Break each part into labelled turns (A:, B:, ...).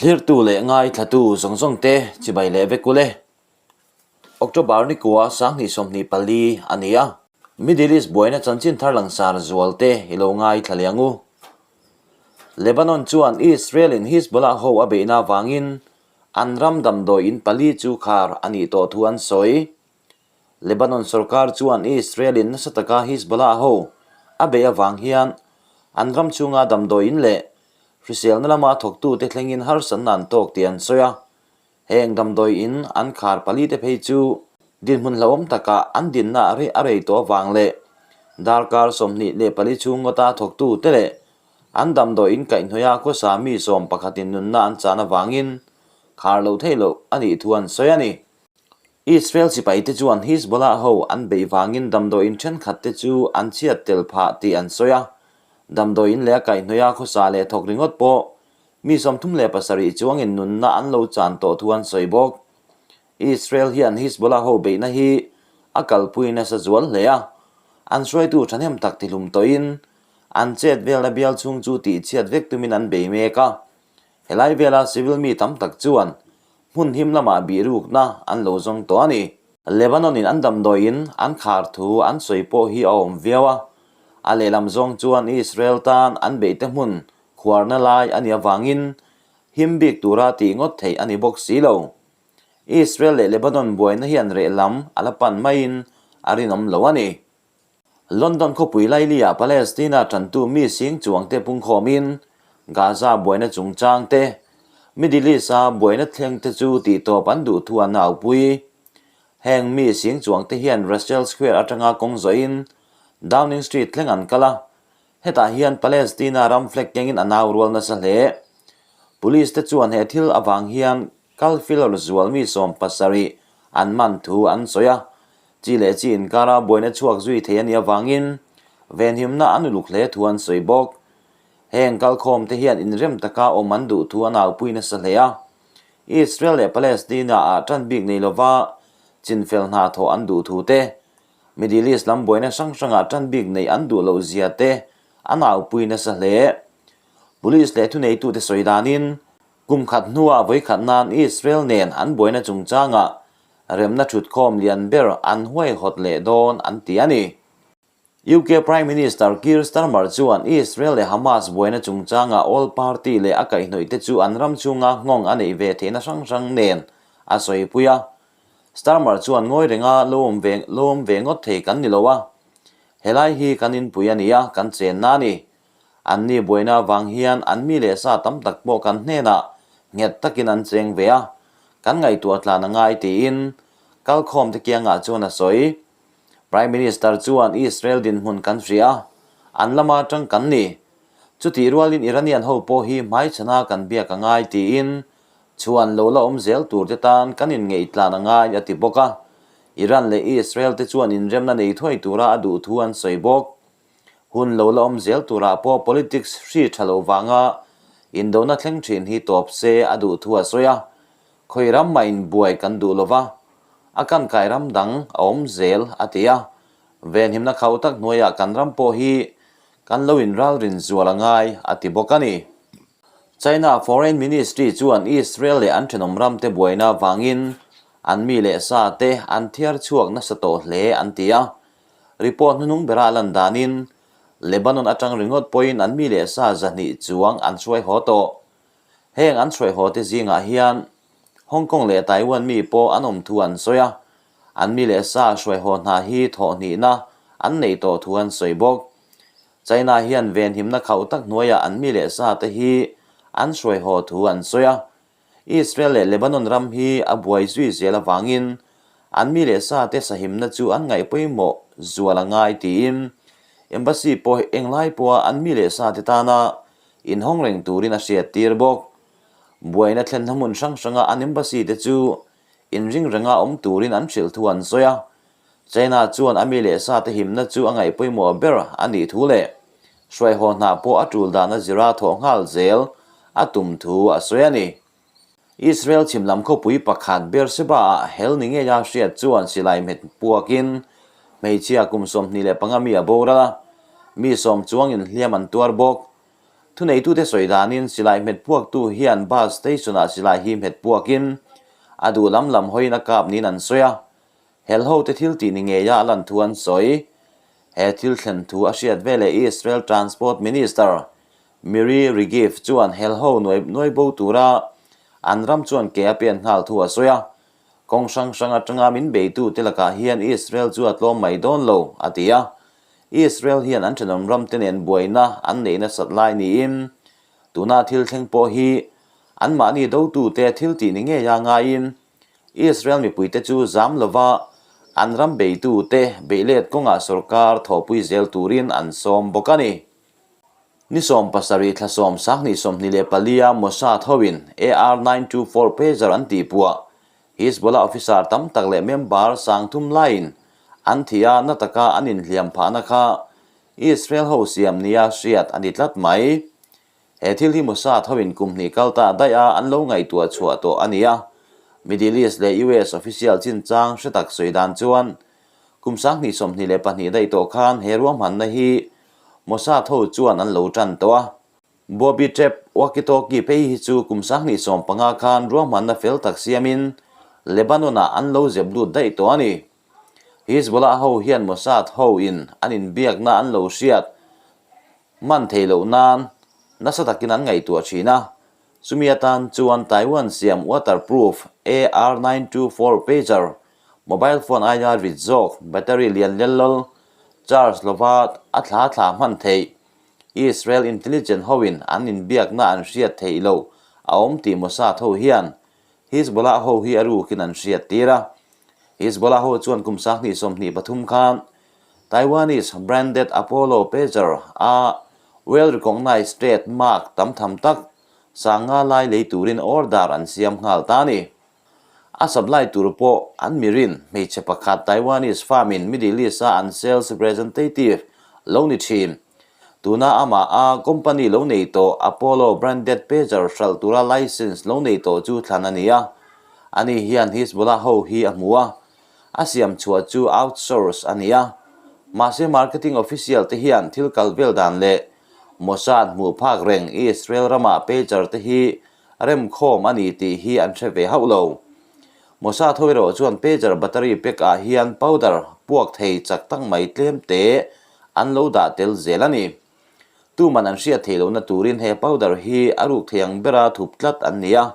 A: Thlirtu leh ngaithlatu zawng zawng te chibai leh vek ule. October ni kua 2024 a ni a. Middle East buaina chanchin thar langsar zual te i lo ngaithla leh ang u. Lebanon chuan Israel in Hizbollah ho a beihna avangin an ram damdawi in pali chu khar a nih tawh thu an sawi. Lebanon sorkar chuan Israel-in nasa taka Hizbollah ho a beih avang hian an ram chhunga damdawiin leh hriselna lama thawktute thlengin harsatna an tawk tih an sawi a. Heng damdawiin an khar palite phei chu dinhmun hlauhawm takah an dinna a rei tawh avang leh darkar 24 chhung ngawta thawktute leh an damdawiin kaihhnawih a khawsa mi sawm pakhatin nunna an chan avangin khar loh theih loh a nih thu an sawi a ni. Israel sipaite chuan Hizbollah ho an beih vangin damdawiin thenkhat te chu an chhiat tel phah tih an sawi a, damdawiin leh a kaihhnawih a khawsa leh thawk ringawt pawh mi 37 chuangin nunna an lo chan tawh thu an sawi bawk. Israel hian Hizbollah ho beihna hi a kalpui nasa zual hle a, an hruaitu thahnem tak tihlum tawhin an chet velna bial chhung chu tihchhiat vek tumin an bei mek a, helai vela civil mi tam tak chuan Hmun him lamah bihrukna an lo zawng tawh a ni. Lebanon-in an damdawiin an khar thu an sawi pawh hi a awm viau a, a lehlam zawng chuan Israel tan an beihte hmun khuarna lai a nih avangin him bik tura tih ngawt theih a ni bawk si lo. Israel leh Lebanon buaina hian reh lam a la pan maiin a rinawm lo a ni. London khawpui laili-ah Palestina tantu mi sing chuangte pungkhawmin Gaza buaina chungchang te, Middle East-a buaina thleng te chu tihtawp an duh thu an aupui. Heng mi sing chuangte hian Russell Square atanga kawng zawhin Downing Street thleng an kal a, hetah hian Palestina ram flag kengin an au rual nasa hle. Police te chuan he thil avang hian Kal filawr zual mi 70 an man thu an sawi a, chi leh chi inkara buaina chhuak zui thei a nih avangin venhimna an uluk hle thu an sawi bawk. Heng kalkhawm te hian inrem taka awm an duh thu an aupui nasa hle a, Israel leh Palestina ah tan bik nei lova chinfel hna thawh an duh thu te, Middle East lam buaina hrang hrangah tan bik neih an duh loh zia te an aupui nasa hle. Police leh thuneitute sawi danin Kum khat hnuah vawikhat nan Israel nen an buaina chungchangah remna thutkhawm lian ber an huaihawt leh dawn an ti a ni. UK Prime Minister Keir Starmer chuan Israel leh Hamas buaina chungchangah all party leh a kaihhnawih te chu an ram chhunga nghawng a neih ve theihna hrang hrang nen a sawipui a. Starmer chuan ngawi renga lo awm ve lo awm ve ngawt thei kan ni lo a, helai hi kan inpui a ni a, kan chenna a ni. An ni buaina avang hian an mi leh sa tam tak pawh kan hnenah nghet takin an cheng ve a, kan ngaihtuah tlan a ngai tiin kalkhawmte kiangah chuan a sawi. Prime Minister chuan Israel dinhmun kan hria a, an lama tang kan ni. Chutih rualin Iranian ho pawh hi hmaichhana kan biak a ngai tiin chhuan lo la awm zel turte tan kan inngeih tlan a ngai a ti bawk a. Iran leh Israel te chuan inremna nei thuai tura a duh thu an sawi bawk. Hun lo la awm zel turah pawh politics hri tha lo vanga indona thleng thin hi tawp se a duh thu a sawi a, khawi ram mah inbuai kan duh lo va, a kan kai ram dang a awm zel a ti a, venhimna khauh tak hnuaiah kan ram pawh hi kan lo inralrin zual a ngai a ti bawk a ni. China Foreign Ministry chuan Israel leh an thenawm ramte buaina vangin an mi leh sa te an thiar chhuak nasa tawh hle an ti a, Report hnunung bera lan danin, Lebanon atang ringawt pawhin an mi leh sa 200 chuang an hruai haw tawh. Heng an hruai haw te zingah hian Hong Kong leh Taiwan mi pawh an awm thu an sawi a, an mi leh sa hruai haw hna hi thawhhnihna an neih tawh thu an sawi bawk. China hian venhimna khauh tak hnuaiah an mi leh sa te hi an hruai haw thu an sawi a, Israel leh Lebanon ram hi a buai zui zel avangin an mi leh sa te sahimna chu an ngaih pawimawh zual a ngai tiin Embassy pawh englai pawha an mi leh sa te tana inhawng reng turin a hriattir bawk. Buaina thlenna hmun hrang hranga an Embassy te chu inring renga awm turin an hrilh thu an sawi a, China chuan a mi leh sa te himna chu a ngaih pawimawh ber a nih thu leh hruaihaw hna pawh a tul dan a zira thawh nghal zel a tum thu a sawi a ni. Israel chhim lam khawpui pakhat Beersheba-ah hel ni ngeia hriat chuan silai hmet puakin hmeichhia kum 25 mi a boral a, mi sawm chuangin hliam an tuar bawk. Thuneitute sawi danin silai hmet puaktu hian bus station-ah silai hi hmet puakin a duh lam lam hawiin a kap niin an sawi a, helhote thil tih ni ngeia a lan thu an sawi. He thil thlen thu a hriat veleh Israel Transport Minister Miri Regev chuan helho nuai nuai bo tura an ram chuan ke a pen nghal thu a sawi a, Kawng hrang hrang atanga min beitute lakah hian Israel chu a tlawm mai dawn lo, a ti a. Israel hian an thenawm ramte nen buaina an neih nasat lai niin tuna thil thleng pawh hi anmahni dotute thil tih ni ngeia ngaiin Israel mipuite chu zam lova an ram beitute beihlet kawngah sorkar thawhpui zel turin an sawm bawk a ni. Ni 70 thla sawm sanghnih 24 a Mossad hoin AR 924 pager an tihpuah Hizbollah officer tam tak leh member 3000 laiin an thi a, na taka an inhliam phahna kha Israel ho siam nia hriat a ni tlat mai. He thil hi Mossad hoin kum hnih kal ta daih a an lo ngaihtuah chhuah tawh a ni a, Middle East leh US official chinchang hre tak sawi dan chuan kum 2022 daih tawh khan he ruahmanna hi Mossad ho chuan an lo tan tawh a. Bobby Trap walkie-talkie phei hi chu kum 2015 khan ruahmanna fel tak siamin Lebanon-ah an lo zep lut daih tawh a ni. Hizbollah ho hian Mossad ho in an inbiakna an lo hriat man theih loh nan nasa takin an ngaihtuah thin a. Chumi atan chuan Taiwan siam waterproof AR924 pager, mobile phone aia rit zawk, battery lian lel lawl, charge lova a thla thla hman theih, Israel intelligence hoin an inbiakna an hriat theih loh a awm tih Mossad ho hian Hizbollah ho hi a rukin an hriat tir a. Hizbollah ho chuan kum 2023 khan Taiwanese branded Apollo pager a well recognized trade mark tam tham tak 5000 lai lei turin order an siam nghal ta a ni. A supply tur pawh an mirin hmeichhe pakhat Taiwanese firm in Middle East a an sales representative lo ni thin. Tuna amah a company lo nei tawh Apollo branded pager hralh tura license lo nei tawh chu thlan a ni a. Ani hian Hizbollah ho hi a hmu a, a siam chhuah chu outsource a ni a. Mahse marketing official te hian thil kal vel dan leh Mossad hmuh phak reng Israel ramah pager te hi remkhawm a ni tih hi an hre ve hauh lo. Mossad ho erawh chuan pager battery pack ah hian powder puak thei chak tak mai tlem te an lo dah tel zel a ni. Tuman an hriat theih lohna turin he powder hi a ruk thei ang bera thup tlat an ni a.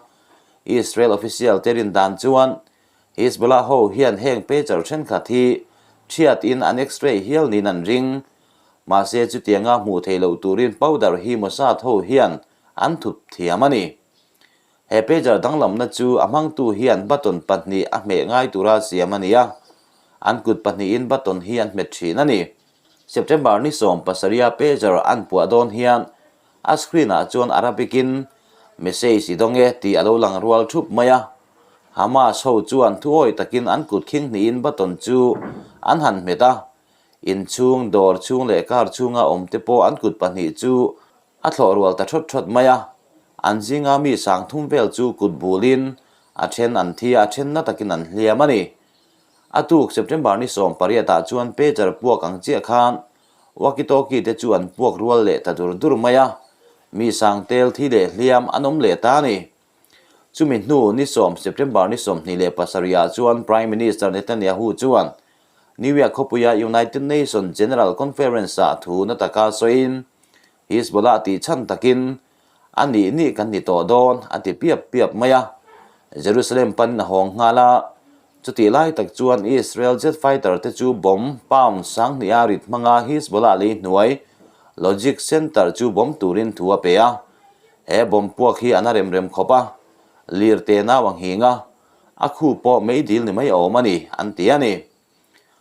A: Israel official te rin dan chuan Hizbollah ho hian heng pager thenkhat hi thiat in an x-ray hial niin an ring. Mahse chutianga hmuh theih loh turin powder hi Mossad ho hian an thup thiam a ni. He pager danglamna chu a hmangtu hian button pahnih a hmeh ngai tura siam a ni a, an kut pahnihin button hi an hmet thin a ni. September ni 70 a pager an puah dawn hian a screen ah chuan Arabic in message i dawng e tih a lo lang rual thup mai a. Hamas ho chuan thuawi takin an kut khing hnihin button chu an han hmet a, inchhung, dawr chhung leh car chhunga awm te pawh an kut pahnih chu A thlawh rual ta thawt thawt mai a, an zinga mi 3000 vel chu kut bulin a then an thi a, a then na takin an hliam a ni. A tuk September ni 18 ah chuan pager puak ang chiah khan walkie-talkie te chu an puak rual leh ta dur dur mai a, mi sang tel thi leh hliam an awm leh ta a ni. Chumi hnu ni 10 September ni 27 ah chuan Prime Minister Netanyahu chuan New York khawpuia United Nations General Conference-ah thu na taka sawiin, Hizbollah tih chhan takin a nih nih kan ni tawh dawn a ti piap piap mai a. Jerusalem panin a hawng nghal a, chutih lai tak chuan Israel jet fighter te chu bomb pound 2000 a rit hmanga Hizbollah lei hnuai Logic Center chu bomb turin thu a pe a. He bomb puak hi a na rem rem khawp a, lir te nau a nghing a, A khu pawh meidil ni mai awm a ni, an ti a ni.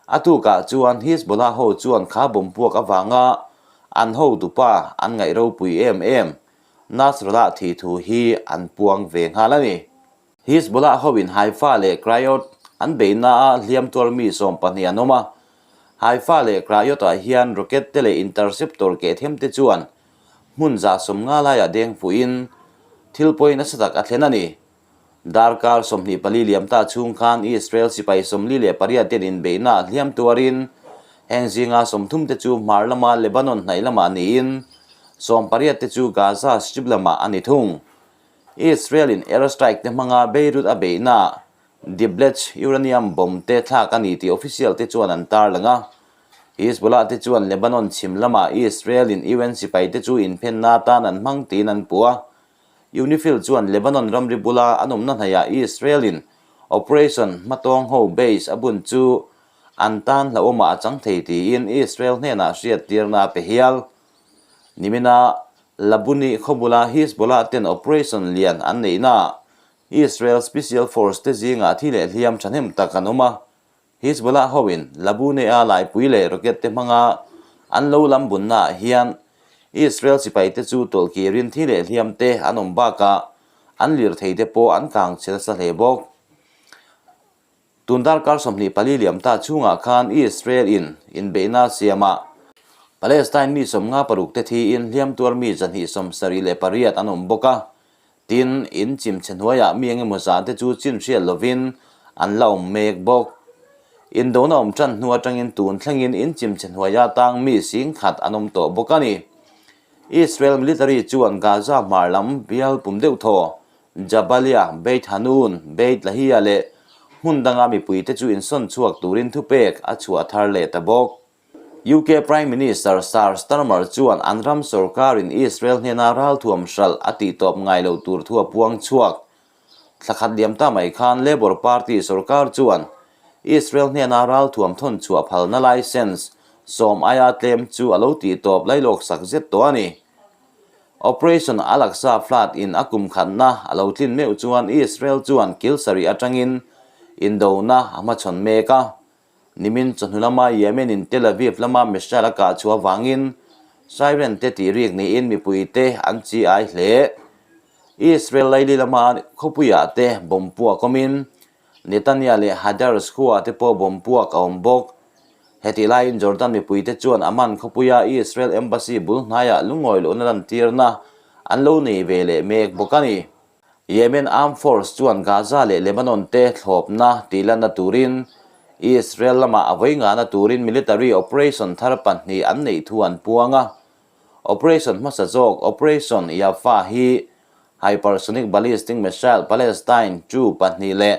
A: A tukah chuan Hizbollah ho chuan kha bomb puak avanga an hotupa an ngaih ropui em em Nasrallah thih thu hi an puang ve nghal a ni. Hizbollah hoin Haifa leh Krayot an beihnaah hliam tuar mi 12 an awm a. Haifa leh Krayot-ah hian rocket te leh interceptor keh them te chuan hmun 150 laiah deng fuhin thil pawi nasa tak a thlen a ni. Darkar 24 liam ta chhung khan Israel sipai 48 ten inbeihna hliam tuarin heng zinga 30 te chu hmar lama Lebanon hnaih lamah niin 8 te chu Gaza Strip lamah a ni thung. Israel-in airstrike te hmanga Beirut a beihnaah Dibletch uranium bomb te thlak a ni tih official te chuan an tarlang a. Hezbollah te chuan Lebanon chhim lamah Israel-in UN sipai te chu inphenna atan an hmang tiin an puh a. UNIFIL chuan Lebanon ramri bula an awmna hnaihah Israel-in Operation Hmatawng ho base a bun chu an tan hlauhawmah a chang thei tiin Israel hnenah hriattirna a pe hial. Nimina Labuni khaw bula Hezbollah ten operation lian an neihnaah Israel Special Force te zingah thi leh hliam thahnem tak an awm a. Hezbollah hoin Labune-a laipui leh rocket te hmanga an lo lam bunnaah hian Israel sipaite chu tawlhkirin thi leh hliam te an awm bakah an lirthei te pawh an kang chhe nasa hle bawk. Tun darkar 24 liam ta chhungah khan Israel in inbeihna siamah Palestine mi 56 te thiin hliam tuar mi 278 an awm bawk a. Tin, in chim chhe hnuaiah mi engemaw zah te chu chin hriat lovin an la awm mek bawk. Indona awm tan hnu atangin tun thlengin in chim chhe hnuaia tang mi 10,000 an awm tawh bawk a ni. Israel military chuan Gaza hmar lam bial pum deuh thaw Jabalia, Beit Hanoun, Beit Lahia leh hmun danga mipuite chu insawn chhuak turin thupek a chhuah thar leh ta bawk. UK Prime Minister Sir Starmer chuan an ram sorkarin Israel hnena ralthuam hralh a tihtawp ngai lo tur thu a puang chhuak. Thla khat liam ta mai khan Labour Party sorkar chuan Israel hnena ralthuam thawn chhuah phalna licence 10 aia tlem chu a lo tihtawp lailawk sak zet tawh a ni. Operation Al-Aqsa Flood in a kum khatna a lo tlin meuh chuan Israel chuan kil sarih atangin indona a hmachhawn mek a. Nimin chawhnu lama Yemen in Tel Aviv lama missile a kah chhuah avangin siren te tih rik niin mipui te an chi ai hle. Israel laili lama khawpuiah te bomb puak awmin Netanya leh Hadars khuaah te pawh bomb puak a awm bawk. Hetih laiin Jordan mipuite chuan Amman khawpuia Israel Embassy bul hnaiah lungawi lohna lantirna an lo nei ve leh mek bawk a ni. Yemen Armed Force chuan Gaza leh Lebanon te thlawpna tihlanna turin Israel lamah a vawi ngahna turin military operation thar pahnih an neih thu an puang a. Operation hmasa zawk Operation Yafa hi Hypersonic Ballistic Missile Palestine 2 pahnih leh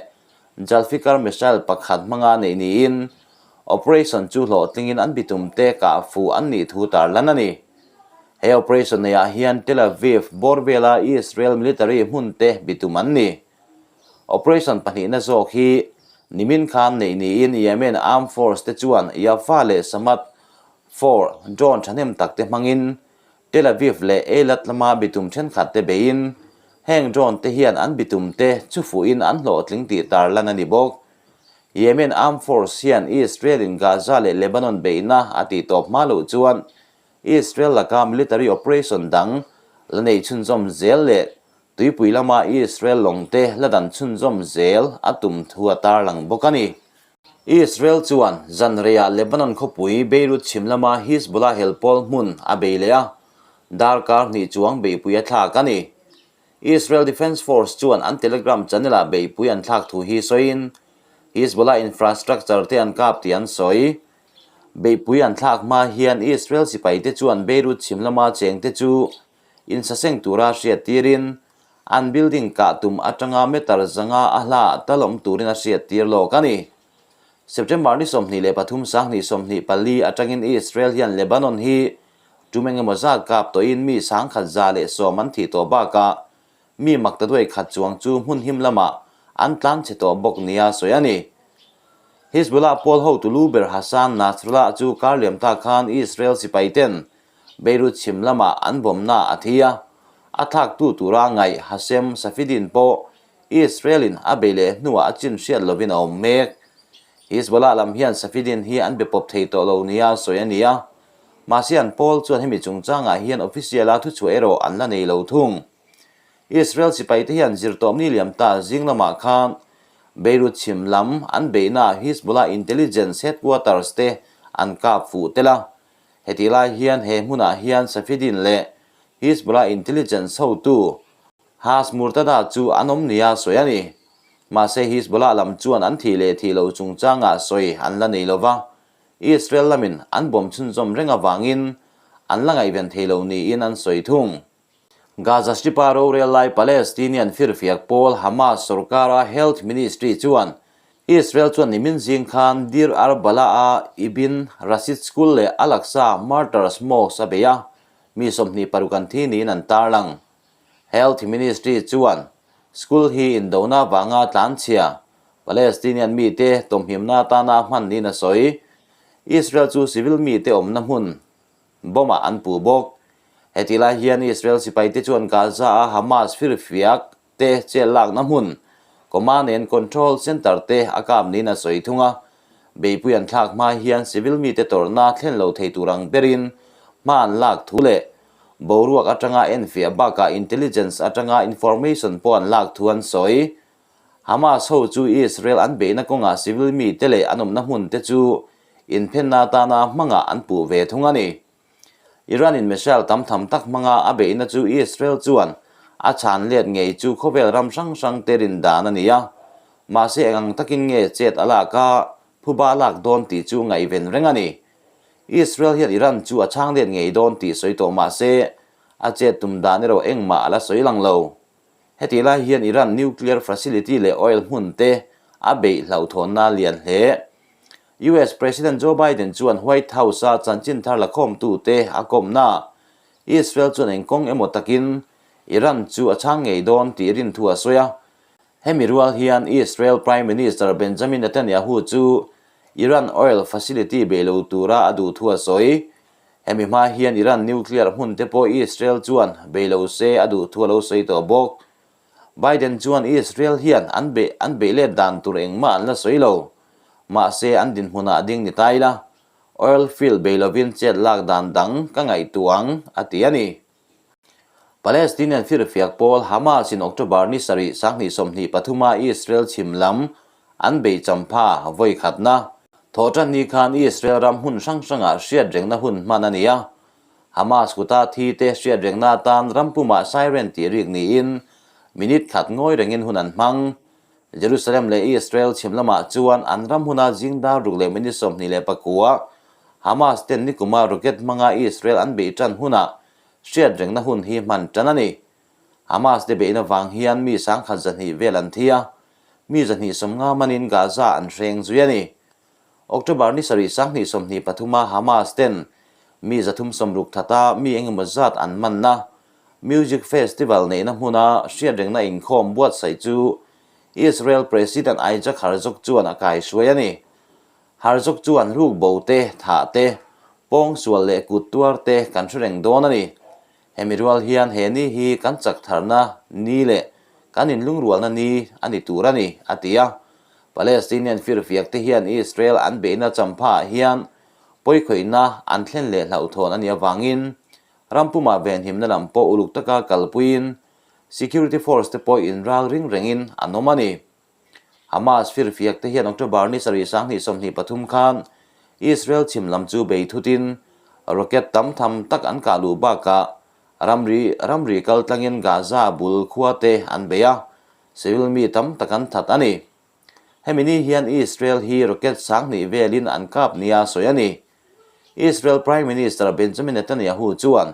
A: Jalfikar missile pakhat hmanga neih niin operation chu hlawhtlingin an bitumte kah fuh an nih thu tarlan a ni. He operation neiah hian Tel Aviv bawr vela Israel military hmunte bitum an ni. Operation pahnihna zawk hi nimin khan neih niin Yemen Armed Force te chuan Yafa leh Samad 4 drone thahnem takte hmangin Tel Aviv leh Eilat lama bitum thenkhat te beiin heng drone te hian an bitum te chu fuhin an hlawhtling tih tarlan a ni bawk. Yemen Armed Force hian Israel in Gaza leh Lebanon beihna a tih tawp hma loh chuan Israel laka military operation dang la nei chhunzawm zel leh tuipui lama Israel lawng te la dan chhunzawm zel a tum thu a tarlang bawk a ni. Israel chuan zan reiah Lebanon khawpui Beirut chhim lama Hizbollah helpawl hmun a bei leh a, darkar hnih chuang beihpui a thlak a ni. Israel Defense Force chuan an Telegram channel-ah beihpui an thlak thu hi sawiin, Hizbollah infrastructure te an kap tih an sawi. Beihpui an thlak hma hian Israel sipaite chuan Beirut chhim lama chengte chu insaseng tura hriattirin, An building kah tum atanga meter 500 a hla tal awm turin a hriattir lawk a ni. September ni 23 2024 atangin Israel hian Lebanon hi tum engemaw zat kap tawhin mi 1,110 an thih tawh bakah mi maktaduai khat chuang chu hmun him lamah an tlan chhe tawh bawk nia sawi a ni. Hizbullah pawl hotu lu ber Hassan Nasrallah chu kar liam ta khan Israel sipaiten Beirut chhim lamah an bawmna a thi a, a thlaktu tura ngaih Hashem Safieddine pawh Israel-in a bei leh hnuah a chin hriat lovin a awm mek. Hizbollah lam hian Safieddine hi an be pawp thei tawh lo nia sawi a ni a, mahse an pawl chuan hemi chungchangah hian official-a thuchhuah erawh an la nei lo thung. Israel sipaite hian zirtawpni liam ta zing lamah khan Beirut chhim lam an beihnaah Hizbollah intelligence headquarters te an kap fuh tel a, Hetih lai hian he hmunah hian Safieddine leh Hizbollah intelligence hotu Haz Murtada chu an awm nia sawi a ni. Mahse Hizbollah lam chuan an thih leh thih loh chungchangah sawi an la nei lova, Israel lamin an bawm chhunzawm reng avangin an la ngaihven thei lo niin an sawi thung. Gaza Strip-a rorel lai Palestinian firfiak pawl Hamas sorkara Health Ministry chuan Israel chuan nimin zing khan Deir al-Balah-a Ibn Rashid School leh Al-Aqsa Martyrs Mosque a bei a, mi 26 an thi niin an tarlang. Health Ministry chuan school hi indona vanga tlanchhia Palestinian mite tawmhimna atana hman niin a sawi. Israel chu civil mite awmna hmun bomb-ah an puh bawk. Heti lai hian Israel sipaite chuan Gaza-a Hamas firfiak te chet lakna hmun Command and Control Center te a kap niin a sawi thung a. Beipui an thlak hma hian civil mite tawrhna thlen lo thei tur ang berin hma an lak thu leh boruak atanga enfiah bakah intelligence atanga information pawh an lak thu an sawi. Hamas ho chu Israel an beihna kawngah civil mite leh an awmna hmun te chu inphenna atana hmangah an puh ve thung a ni. Iran-in missile tam tham tak hmanga a beihna chu Israel chuan a chhan let ngei chu khawvel ram hrang hrang te rin dan a ni a. Mahse eng ang takin nge chet a lak a, phuba a lak dawn tih chu ngaihven reng a ni. Israel hian Iran chu a chhang let ngei dawn tih sawi tawh mahse a chet tum dan erawh engmah a la sawi lang lo. Hetih lai hian Iran nuclear facility leh oil hmun te a beih hlauhthawnna lian hle. US President Joe Biden chuan White House-a chanchin thar lakhawmtute a kawmna Israel chuan eng kawng emaw takin Iran chu a chhang ngei dawn tih rinthu a sawi a. Hemi rual hian Israel Prime Minister Benjamin Netanyahu chu Iran oil facility bei lo tura a duh thu a sawi. Hemi hma hian Iran nuclear hmun te pawh Israel chuan bei lo se a duh thu a lo sawi tawh bawk. Biden chuan Israel hian an beih an beih let dan tur engmah an la sawi lo. Mahse an dinhmunah ding ni ta ila, oil field bei lovin chet lak dan dang ka ngaihtuah ang, a ti a ni. Palestinian firfiak pawl Hamas in October ni sarih 2023 a Israel chhim lam an beih champha vawi khatna thawhtan ni khan Israel ram hmun hrang hrangah hriatrengna hun hman a ni a. Hamas kuta thi te hriatrengna atan ram pumah siren tih rik niin minute khat ngawi rengin hun an hmang. Jerusalem leh Israel chhim lamah chuan an ram huna zing dar ruk leh minute 29 Hamas ten nikuma rocket hmanga Israel an beih tan hunah hriatrengna hun hi hman tan a ni. Hamas te beihna vang hian mi 1200 vel an thi a, mi 250 manin Gaza an hreng zui a ni. October ni sarih 2023 a Hamas ten mi 360 thata mi engemaw zat an manna Music Festival neihna hmuna hriatrengna inkhawm buatsaih chu Israel President Isaac Herzog chuan a kaihruai a ni. Herzog chuan ruk bo te, thah te, pawng sual leh kut tuar te kan hre reng dawn a ni. Hemi rual hian he ni hi kan chak tharna ni leh kan inlungrualna ni a ni tur a ni, a ti a. Palestinian firfiak te hian Israel an beihna champhaah hian pawikhawihna an thlen leh hlauhthawn a nih avangin Ram pumah venhimna lam pawh uluk taka kalpuiin security force te pawh inral ring rengin an awm a ni. Hamas firfiak te hian October ni sarih 2023 khan Israel chhim lam chu bei thutin rocket tam tham tak an kah luh bakah ramri ramri kal tlangin Gaza bul khua te an bei a, civil mi tam tak an that a ni. Hemi ni hian Israel hi rocket 2000 velin an kap nia sawi a ni. Israel Prime Minister Benjamin Netanyahu chuan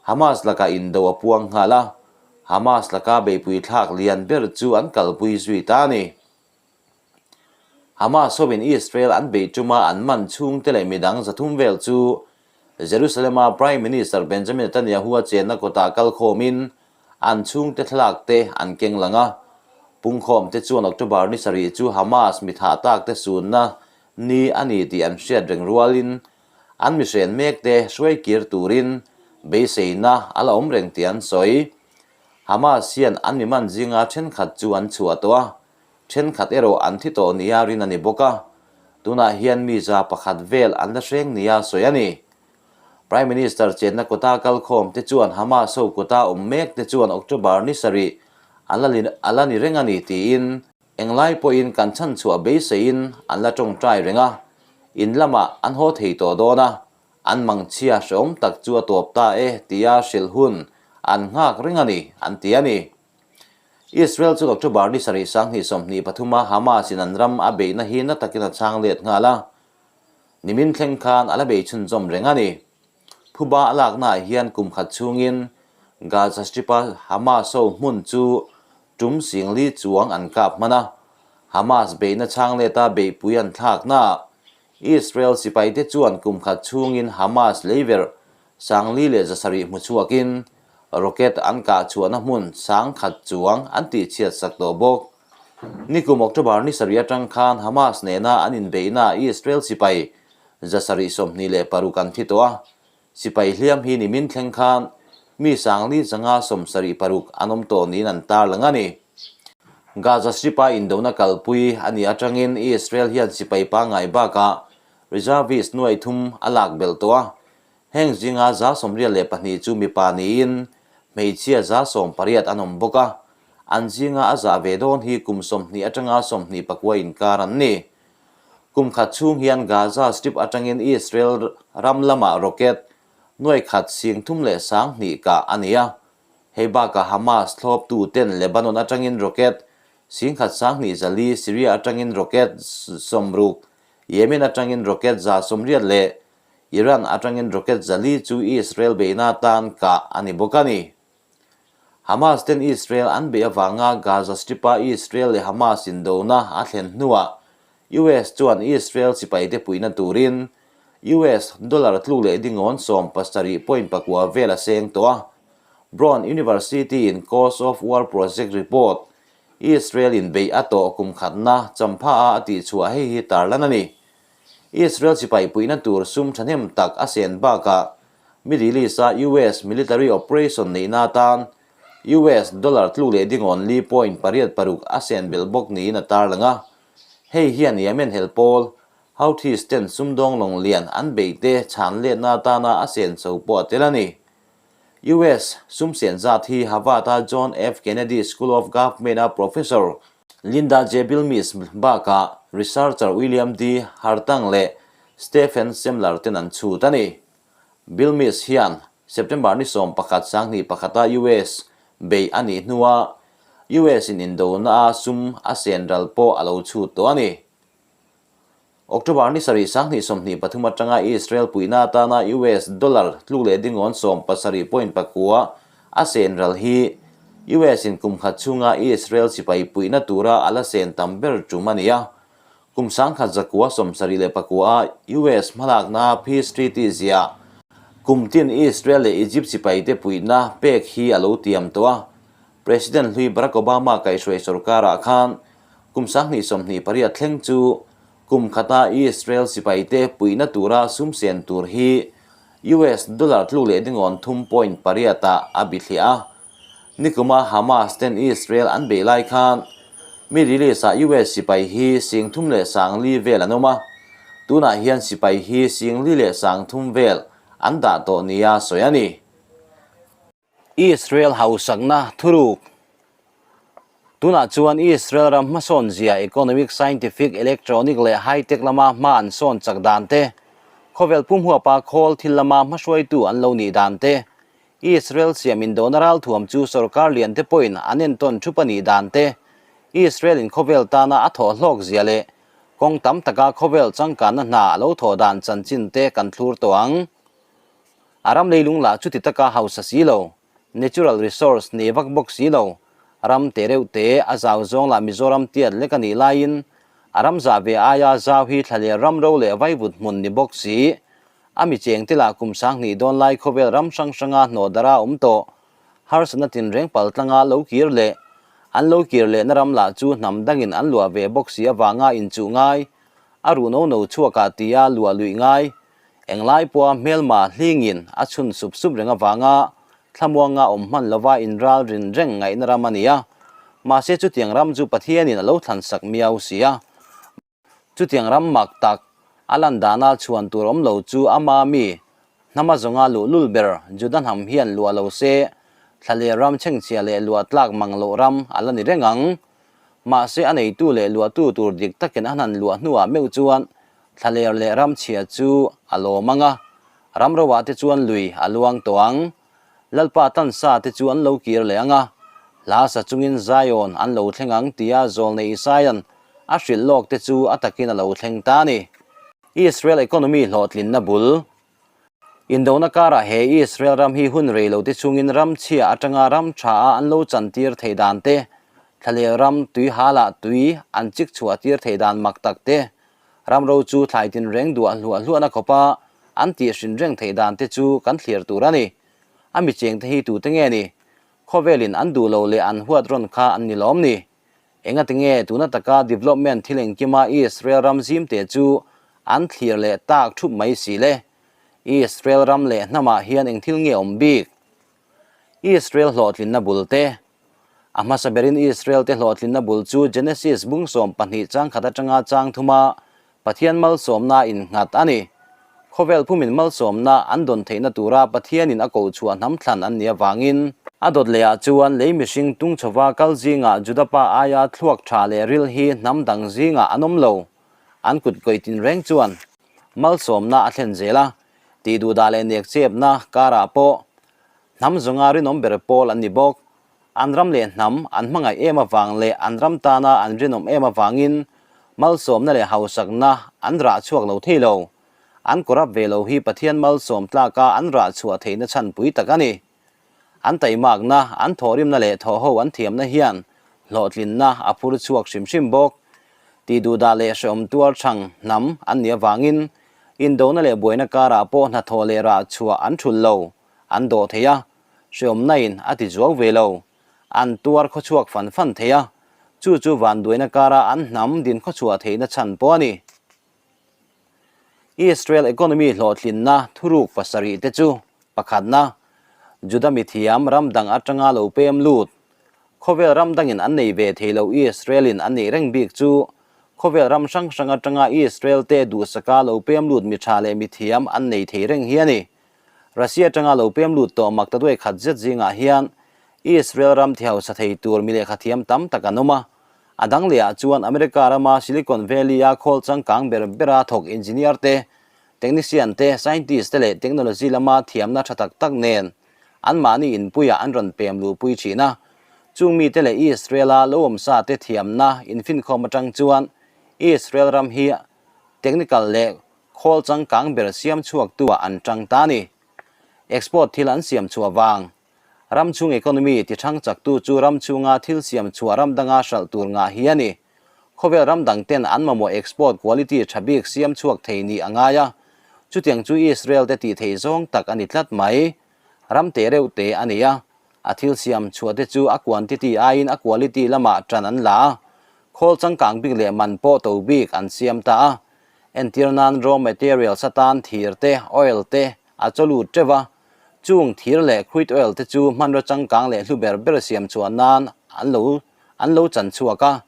A: Hamas lakah indo a puang nghal a, Hamas laka beihpui thlak lian ber chu an kalpui zui ta a ni. Hamas hovin Israel an beih tuma an man chhungte leh midang 300 vel chu Jerusalem-a Prime Minister Benjamin Netanyahu a chenna kawtah kalkhawmin an chhungte thlalak te an keng lang a. Pungkhawm te chuan October ni sarih chu Hamas mi thah tak te sunna ni a ni tih an hriat reng rualin an mihren mek te hruai kir turin beiseina a la awm reng tih an sawi. Hamas hian an mi man zinga thenkhat chu an chhuah tawh a, thenkhat erawh an thi tawh nia rin a ni bawk a. Tunah hian mi 100 vel an la hreng nia sawi a ni. Prime Minister chenna kawta kalkhawm te chuan Hamas ho kawta awm mek te chuan October ni sarih a la a la ni reng a ni tiin englai pawhin kan chhanchhuah beiseiin an la tawngtai reng a, in lamah an haw thei tawh dawn a, an mangchhia hrehawm tak chu a tawp ta e tia hrilh hun an nghak reng a ni, an ti a ni. Israel chu October ni sarih 2023 a Hamas in an ram a beihna hi na takin a chhang let nghal a, Nimin thleng khan a la bei chhunzawm reng a ni. Phuba a laknaah hian kum khat chhungin Gaza Strip-a Hamas ho hmun chu tum singli chuang an kap hman a, Hamas beihna chhang leta beihpui an thlaknaah Israel sipaite chuan kum khat chhungin Hamas leiverh sangli leh 700 hmu chhuakin rocket an kah chhuahna hmun 10,000 chuang an tihchhiat sak tawh bawk. Nikum October ni sarih atang khan Hamas nena an inbeihnaah Israel sipai 726 an thi tawh a, sipai hliam hi nimin thleng khan mi 4576 an awm tawh niin an tarlang a ni. Gaza Strip-a indona kalpui a nih atangin Israel hian sipai pangngai bakah reservist nuai thum a lak belh tawh a, heng zinga 82 chu mipa niin hmeichhia 18 an awm bawk a, an zinga a zah ve dawn hi kum 20 atanga 24 inkar an ni. Kum khat chhung hian Gaza Strip atangin Israel ram lamah rocket nuai khat 30,002 kah a ni a. Hei bakah Hamas thlawptu ten Lebanon atangin rocket 12,400, Syria atangin rocket 60, Yemen atangin rocket 180 leh Iran atangin rocket 400 chu Israel beihna atan kah a ni bawk a ni. Hamas ten Israel an beih avanga Gaza Strip-a Israel leh Hamas indona a thlen hnuah US chuan Israel sipaite puihna turin US dollar tluk leh dingawn 70 point pakua vel a seng tawh a. Brown University in Cost of War Project report Israel in beih a tawh kum khatna champha a a tihchhuah hei hi tarlan a ni. Israel sipai puihna tur sum thahnem tak a sen bakah Middle East-a US military operation neihna atan US dollar tluk leh dingawn li point pariat paruk a sen belh bawk niin a tarlang a. Hei hian Yemen hel pawl Houthis ten sumdawng lawng lian an beihte chhan letna atana a sen chho pawh a tel a ni. US sum sen zat hi Harvard-a John F. Kennedy School of Government-a Professor Linda J. Bilmes bakah researcher William D. Hartung leh Stephen Semler ten an chhut a ni. Bilmes hian September ni 11 2021-a US bei a nih hnua US in indona a sum a sen ral pawh a lo chhut tawh a ni. October ni 7 2023 atanga Israel puihna atana US dollar tluk leh dingawn 70 point pakua a sen ral hi US in kum khat chhunga Israel sipai puihna tura a la sen tam ber tum a ni a. Kum 1974-a US hmalakna Peace Treaty ziah kum tin Israel leh Egypt sipaite puihna pek hi a lo tiam tawh a. President hlui Barack Obama kaihhruai sorkarah khan kum 2028 thleng chu kum khata Israel sipaite puihna tura sum sen tur hi US dollar tluk leh dingawn thum point pariat ah a bithliah a. Nikuma Hamas ten Israel an beih lai khan Middle East-ah US sipai hi 34,000 vel an awm a, tunah hian sipai hi 43,000 vel an dah tawh nia sawi a ni. Israel hausakna thuruk Tunah chuan Israel ram hmasawn zia economic, scientific, electronic leh high-tech lama hma an sawn chak dan te, khawvel pumhuapa khawl thil lama hmahruaitu an lo nih dan te, Israel siam indona ralthuam chu sorkar lian te pawhin an entawn thup a nih dan te, Israel in khawvel tana a thawh hlawk zia leh kawng tam taka khawvel changkanna hna a lo thawh dan chanchin te kan thlur tawh ang. A ram leilung lah chuti taka hausa si lo, natural resource nei vak bawk si lo, ram te reuh te a zau zawng lah Mizoram tiat lek a nih laiin a ram zah ve aia zau hi thlaler ram ro leh vaivut hmun ni bawk si. A mi chengte lah kum 2000 dawn lai khawvel ram hrang hranga hnawh dara awm tawh. Harsatna tinreng pal tlanga lo kir leh an lo kir lehna ram lah chu hnam dangin an luah ve bawk si avanga inchuh ngai, a ruh no no chhuakah tia luah luih ngai, englai pawha hmelma hlingin a chhun sup sup reng avanga thlamuanga awm hman lova inral rin reng ngaihna ram a ni a. Mahse chutiang ram chu Pathianin a lo thlansak miau si a. Chutiang ram mak tak a lan dana chhuan tur awm lo chu ama mi hnama zawnga luhlul ber Juda hnam hian luah lo se, thlaler ram chhengchhia leh luah tlak mang loh ram a la ni reng ang. Mahse a neitu leh luahtu tur dik takin a hnan luah hnuah meuh chuan thlaler leh ram chhia chu a lawm ang a, ram roah te chuan lui a luang tawh ang. Lalpa tansa te chu an lo kir leh ang a, hla sa chungin Zion an lo thleng ang tia zawlnei Isaia'n a hrilh lawk te chu a takin a lo thleng ta a ni. Israel economy hlawhtlinna bul. Indona karah he Israel ram hi hun rei lo te chungin ram chhia atanga ram tha a an lo chantir theih dan te, thlalel ram tui halah tui an chik chhuah tir theih dan mak tak te, ram ro chu thlai tinreng duah hluah hluahna khawpa an tih hrin reng theih dan te chu kan thlir tur a ni. A mi cheng te hi tute nge ni? Khawvelin an duh lo leh an huat rawn kha an ni lawm ni? Engatinge tuna taka development thil engkima Israel ram zimte chu an thlir leh tak thup mai si le? Israel ram leh hnamah hian eng thil nge awm bik? Israel hlawhtlinna bul te. A hmasa berin Israel te hlawhtlinna bul chu Genesis bung 12 changkhat atanga chang thuma Pathian malsawmna innghat a ni. Khawvel phumin malsawmna an dawn theihna tura Pathianin a koh chhuah hnam thlan an nih avangin, a dawt lehah chuan lei mihring tung chhova kal zingah Juda pa aia thluak tha leh ril hi hnam dang zingah an awm lo. An kut kawih tinreng chuan malsawmna a thlen zel a, tih duhdah leh nek chepna karah pawh hnam zawnga rinawm ber pawl an ni bawk. An ram leh hnam an hmangaih em avang leh an ram tana an rinawm em avangin malsawmna leh hausakna an rah chhuak lo thei lo. An corrupt ve lo hi Pathian malsawm tlaka an rah chhuah theihna chhan pui tak a ni. An taimakna, an thawhrimna leh thawhho an thiamna hian hlawhtlinna a phur chhuak hrim hrim bawk. Tihduhdah leh hrehawm tuar chhang hnam an nih avangin indona leh buaina karah pawh hnathawh leh rah chhuah an thulh lo, an dawh thei a. Hreawmna-in a ti zuau ve lo. An tuar khawchhuak fan fan thei a, chu chu vanduaina kara an hnam din khawchhuah theihna chhan pawh a ni. Israel economy hlawhtlinna thuruk pasarih te chu, pakhatna, Juda mithiam ram dang atanga lo pem lut, khawvel ram dangin an nei ve thei lo Israel-in an neih reng bik chu khawvel ram hrang hrang atanga Israel te duhsaka lo pem lut mi tha leh mithiam an nei thei reng hi a ni. Russia atanga lo pem lut tawh mak ta duai khat zet zingah hian Israel ram thi hausa thei tur mi lehkha thiam tam tak an awm a. A dang lehah chuan America rama Silicon Valley-a khawl changkang ber bera thawk engineer te, technician te, scientist te leh technology lama thiamna tha tak tak nen anmahni inpuiah an rawn pem luhpui thin a. Chung mite leh Israel-a lo awmsa te thiamna infinkhawm atang chuan Israel ram hi technical leh Khawl changkang ber siam chhuaktu ah an tang ta a ni. Export thil an siam chhuah vang. Ram chhung economy ti thang chaktu chu ram chhunga thil siam chhuah ram danga hralh tur ngah hi a ni. Khawvel ram dang ten an mamawh export quality tha bik siam chhuak thei nih a ngai a. Chutiang chu Israel te tih theih zawng tak a ni tlat mai. Ram te reuh te a ni a. A thil siam chhuah te chu a quantity aiin a quality lamah tan an la a. Khawl changkang bik leh man pawh to bik an siam ta a. Entir nan raw materials atan thir te, oil te a chaw lut teuh a, chung thir leh crude oil te chu hmanraw changkang leh hlu ber ber siam chhuah nan an lo an lo chan chhuak a.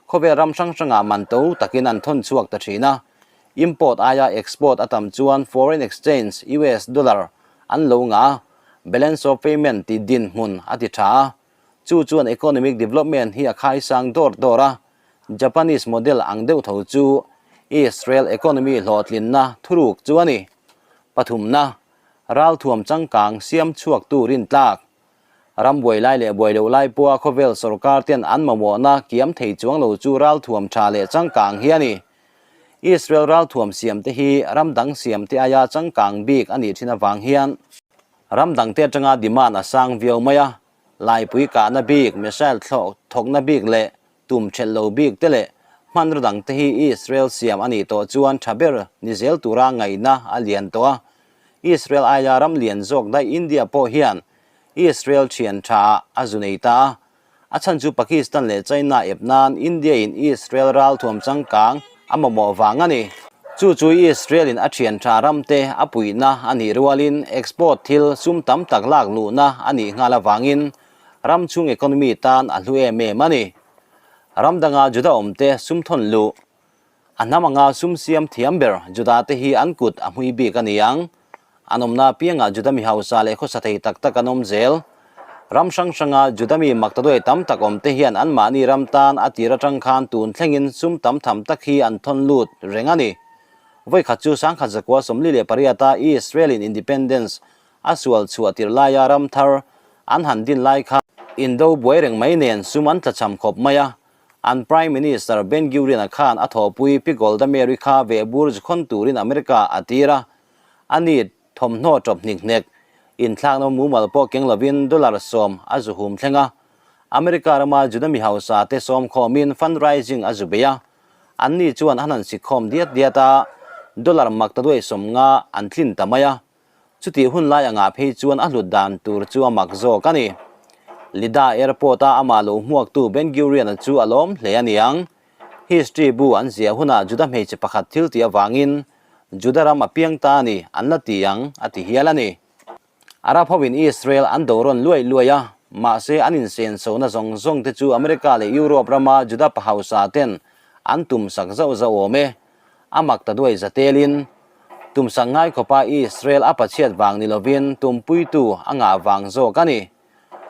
A: Khawvel ram hrang hrangah man to takin an thawn chhuak ta thin a. Import aia export a tam chuan foreign exchange, US dollar, an lo ngah a, balance of payment tih dinhmun a ti tha a. Chu chuan economic development hi a khaisang dawr dawr a. Japanese model ang deuh tho chu Israel economy hlawhtlinna thuruk chu a ni. Pathumna, ralthuam changkang siam chhuaktu rintlak. Ram buai lai leh buai loh lai pawha khawvel sorkar ten an mamawhna kiam thei chuang lo chu ralthuam tha leh changkang hi a ni. Israel ralthuam siam te hi ram dang siam te aia changkang bik a nih thin avang hian ram dang te atanga demand a sang viau mai a, laipui kahna bik, missile thlawh thawkna bik leh Tum ṭhelh lo bik te leh hmanraw dang te hi Israel siam a nih tawh chuan ṭha ber ni zel tura ngaihna a lian tawh a. Israel aia ram lian zawk daih India pawh hian Israel ṭhian ṭha ah a zu nei ta a. A chhan chu Pakistan leh China ep nan India in Israel ralthuam changkang a mamawh vang a ni. Chu chu Israel in a ṭhian ṭha ram te a puihna a nih rualin export thil sum tam tak lak luhna a nih nghal avangin Ram chhung economy tan a hlu em em a ni. Ram danga Juda awmte sum thawn luh. A hnam anga sum siam thiam ber Juda te hi an kut a hmui bik a ni ang. An awmna apiangah Juda mi hausa leh khawsa thei tak tak an awm zel. Ram hrang hranga Juda mi maktaduai tam tak awmte hian anmahni ram tan a tir atang khan tun thlengin sum tam tham tak hi an thawn lut reng a ni. Vawikhat chu 1948-a Israel-in independence A sual chhuah tir laia ram thar an han din lai kha indo buai reng mai nen sum an tlachham khawp mai a. An Prime Minister Ben Gurion-a khan a thawhpui Pi Golda Meir-i kha vehbur zu khawn turin America a tir a. A ni. Thawmhnaw ṭawp hnik hnek, inthlakna mumal pawh keng lovin dollar 10 a zu hum thleng a. America rama Juda mi hausa te sawm khawmin fundraising a zu bei a. Anni chuan an han sikkhawm diat diat a, dollar maktaduai 50 an tlin ta mai a. Chutih hun lai angah phei chuan a hlut dan tur chu a mak zawk a ni. Lida Airport-a amah lo hmuaktu Ben Gurion-a chu a lawm hle a niang. History bu an ziah hunah Juda hmeichhe pakhat thil tih avangin Juda ram a piang ta a ni, an la ti ang, a ti hial a ni. Arab hoin Israel an do rawn luai luai a, mahse an insensohna zawng zawng te chu America leh Europe rama Juda pa hausa ten an tumsak zauh zauh awm e. A mak ta duai zatelin, tumsak ngai khawpa Israel a pachhiat vang ni lovin tumpuitu a ngah vang zawk a ni.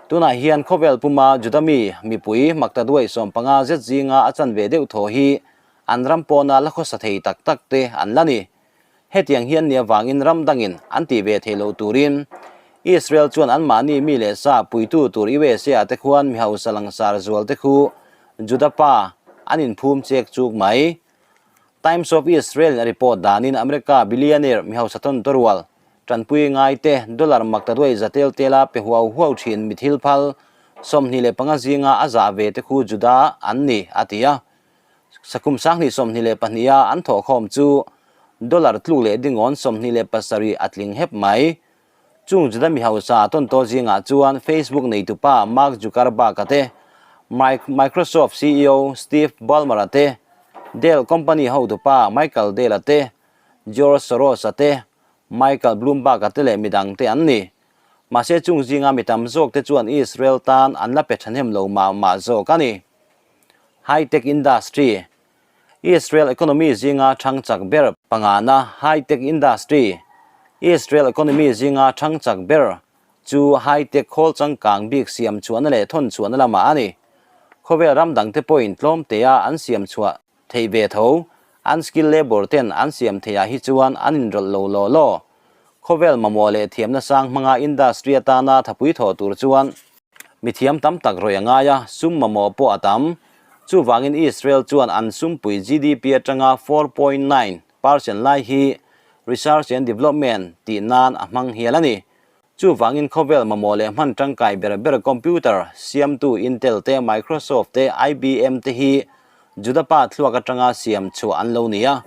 A: Tunah hian khawvel puma Juda mi mipui mak ta duai 15 zet zinga a chanve deuh thaw hi an ram pawna la khawsa thei tak tak te an la ni. Hetiang hian ni avangin ram dangin an tih ve theih loh turin Israel chuan anmahni mi leh sa puitu tur USA te khuan mi hausa langsar zual te khu Juda pa an inphum chek chuk mai. Times of Israel in a report danin America billionaire mi hausa tawn tawrual tanpui ngai te dollar maktaduai za tel tela pe huau huau thin mi thil phal 25 zinga a zah ve te khu Juda an ni a ti a. Sakum 2022 a an thawhkhawm chu dollar tluk leh dingawn 27 a tling hep mai. Chung Juda mi hausa tawntaw zingah chuan Facebook neitupa Mark Zuckerberg-a te, Microsoft ceo Steve Ballmer-a te, Dell company hotupa Michael Dell-a te, George Soros-a te, Michael Bloomberg-a te leh midang te an ni. Mahse chung zinga mi tam zawk te chuan Israel tan an la pe thahnem lo mah mah zawk a ni. High-tech industry, Israel economy zinga thang chak ber pangana High-tech industry, Israel economy zinga thang chak ber chu high-tech khawl changkang bik siam chhuahna leh thawn chhuahna lamah a ni. Khawvel ram dangte pawhin tlawm tea an siam chhuah theih ve tho, an skill labour ten an siam theihah hi chuan an inrawlh lo law law. Khawvel mamawh leh thiamna sang hmanga industry atana thapui thawh tur chuan Mithiam tam tak rawih a ngai a, sum mamawh pawh a tam. Chuvangin Israel chuan an sumpui GDP atanga 4.9 percent lai hi Research and Development tih nan a hmang hial a ni. Chuvangin khawvel mamawh leh hman tangkai ber ber computer siamtu Intel te, Microsoft te, IBM te hi Juda pa thluak atanga siam chhuah an lo ni a.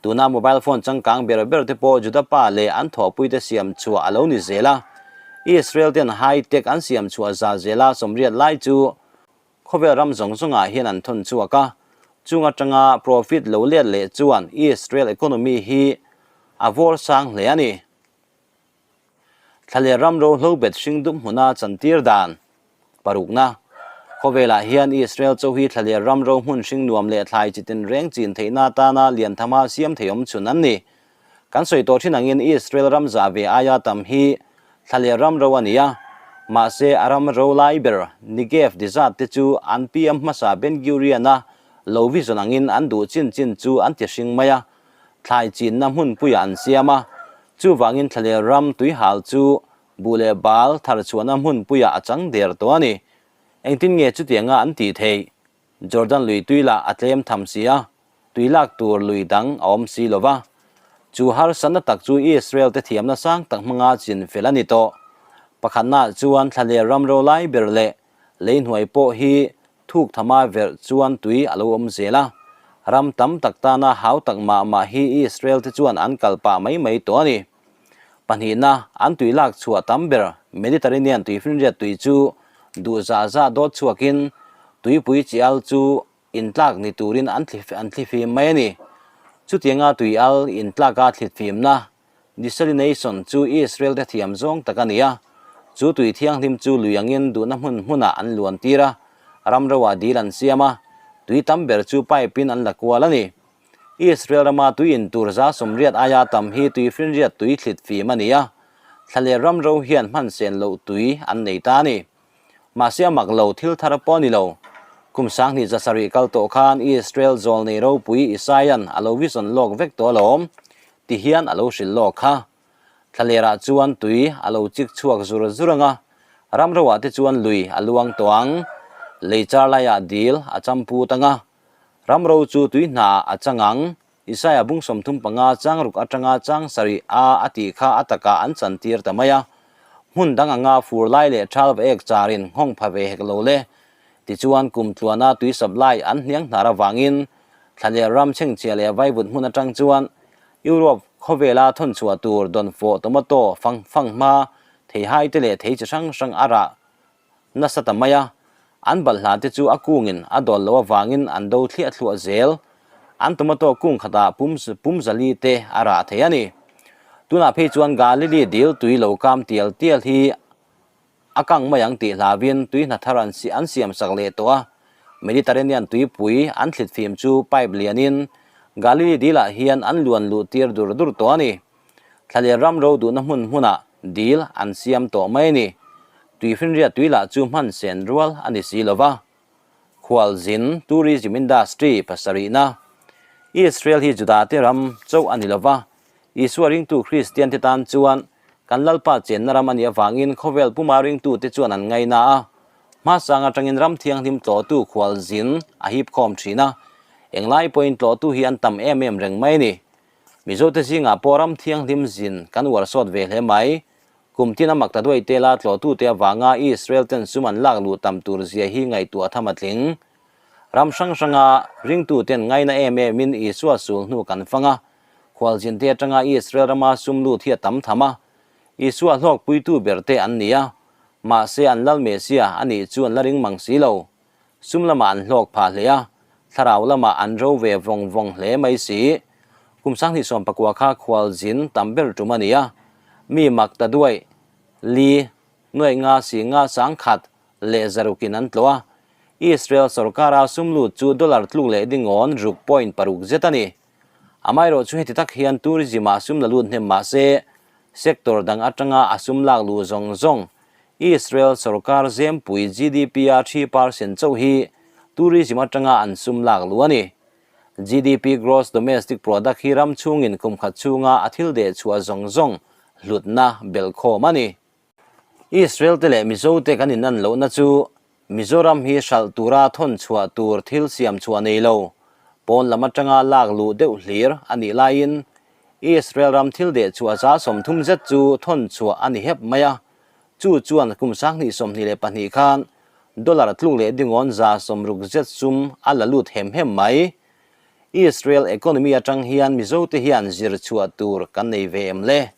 A: Tuna mobile phone changkang ber ber te pawh Juda pa leh an thawhpuite siam chhuah a lo ni zel a. Israel ten high tech an siam chhuah za zela 80 lai chu khawvel ram zawng zawngah hian an thawn chhuak a. Chung atanga profit lo let leh chuan Israel economy hi a vawr sang hle a ni. Thlaler ram ro hlobet hring dup hmuna chantir dan parukna. Khawvelah hian Israel chaw hi thlaler ram ro hmun hring nuam leh thlai chi tinreng chin theihna atana lian thama siam thei awm chhun an ni. Kan sawi tawh thin angin Israel ram zah ve aia tam hi thlaler ram ro a ni a, mahse a ram ro lai ber Negev dizat te chu an PM hmasa Ben Gurion-a lo vision angin an duh chin chin chu an ti hring mai a, thlai chinna hmunpuiah an siam a, chuvangin thlaler ram tuihal chu buh leh bal thar chhuahna hmunpuiah a chang der tawh a ni. Engtin nge chutianga an tih theih? Jordan lui tui lah a tlem tham si a, tui lak tur lui dang a awm si lo va. Chu harsatna tak chu Israel te thiamna sang tak hmanga chin fel a ni tawh. Pakhatnaah chuan thlaler ram ro lai ber leh lei hnuai pawh hi Thuk thama verh chuan tui a lo awm zel a, ram tam tak tana hau tak mah mah hi Israel te chuan an kal pah mai mai tawh a ni. Pahnihna, an tui lak chhuah tam ber Mediterranean tuifinriat tui chu duh zah zah dawt chhuakin tuipui chi al chu intlak ni turin an an thlifim mai a ni. Chutianga tui al intlaka thlitfimna Desalination chu Israel te thiam zawng tak a ni a, chu tui thianghlim chu lui angin duhna hmun hmunah an luan tir a, ram roah dil an siam a, tui tam ber chu pipe in an la kual a ni. Israel rama tui in tur 80% aia tam hi tui finriat tui thlit fim a ni a, thlaler ram ro hian hman sen loh tui an nei ta a ni. Mahse a mak lo thil thar pawh a ni lo. Kum 2700 kal tawh khan Israel zawl nei ropui Isaia'n a lo vision lawk vek tawh alawm. Ti hian a lo hrilh lawk kha. Thlalerah chuan tui a lo chik chhuak zur zur ang a, ram roah te chuan lui a luang tawh ang. Lei char laiah dil a cham put ang a, ram ro chu tui hnaah a chang ang. Isaia bung 35 chang ruk atanga chang sarih a a tih kha a takah an chantir ta mai a. Hmun dang anga fur lai leh thal va ek charin nghawng pha ve hek lo le. Tichuan kum tluana tui supply an hniang hnar avangin thlaler ram chhengchhia leh vaivut hmun atang chuan Europe khawvela thawn chhuah tur dawnfawh tomato fang fang hma theihai te leh thei chi hrang hrang a rah nasa ta mai a, an balhla te chu a kungin a dawl loh avangin an do thliah thluah zel. An tomato kung khatah pum pum zali te a rah thei a ni. Tunah phei chuan Galili dil tui lo kam tial tial hi a kang mai ang tih hlauin tui hna thar an an siam sak leh tawh a. Mediterranean tuipui an thlit fim chu pipe lianin Galili dilah hian an luan luh tir dur dur tawh a ni. Thlaler ram ro duhna hmun hmunah dil an siam tawh mai a ni. Tuifinriat tui lah chu hman sen rual a ni si lo va. Khualzin, Tourism Industry, pasarihna. Israel hi Judate ram chauh a ni lo va, Isua ringtu Kristiante tan chuan kan Lalpa chenna ram a nih avangin khawvel puma ringtute chuan an ngaina a. Hmasang atangin ram thianghlim tlawhtu khualzin a hipkhawm thin a, englai pawhin tlawhtu hi an tam em em reng mai a ni. Mizote zingah pawh ram thianghlim zin kan uar sawt ve hle mai. Kum tin a mak ta duai tela tlawhtute avanga Israel ten sum an lak luh tam tur zia hi ngaihtuah tham a tling. Ram hrang hranga ringtuten ngaina em emin Isua sul hnu kan fang a, khualzinte atanga Israel rama sum lut hi a tam tham a, Isua hlawkpuitu berte an ni a, mahse an Lal Mesia a nih chu an la ring mang si lo. Sum lamah an hlawk phah hle a, thlarau lamah an ro ve vawng vawng hle mai si. Kum 2019 kha khualzin tam ber tum a ni a, mi mak ta duai li nuaih nga si nga 10,000 leh zarukin an tlawh a. Israel sorkara sum lut chu dollar tluk leh dingawn ruk point paruk zet a ni. Amaherawh chu heti tak hian tourism ah sum la lut hnem mah se, sector dang atanga a sum lak luh zawng zawng Israel sorkar zempui GDP-a 3% chauh hi tourism atanga an sum lak luh a ni. GDP Gross Domestic Product hi ram chhungin kum khat chhunga a thil deh chhuah zawng zawng hlutna belhkhawm a ni. Israel te leh Mizo te kan inan lohna chu Mizoram hi hralh tura thawn chhuah tur thil siam chhuah nei lo, pawn lam atanga lak luh deuh hlir a nih laiin Israel ram thil deh chhuah 30% zet chu thawn chhuah a ni hep mai a, chu chuan kum 2022 khan dollar tluk leh dingawn 60% zet sum a la lut hem hem mai. Israel economy atang hian Mizote hian zir chhuah tur kan nei ve em le?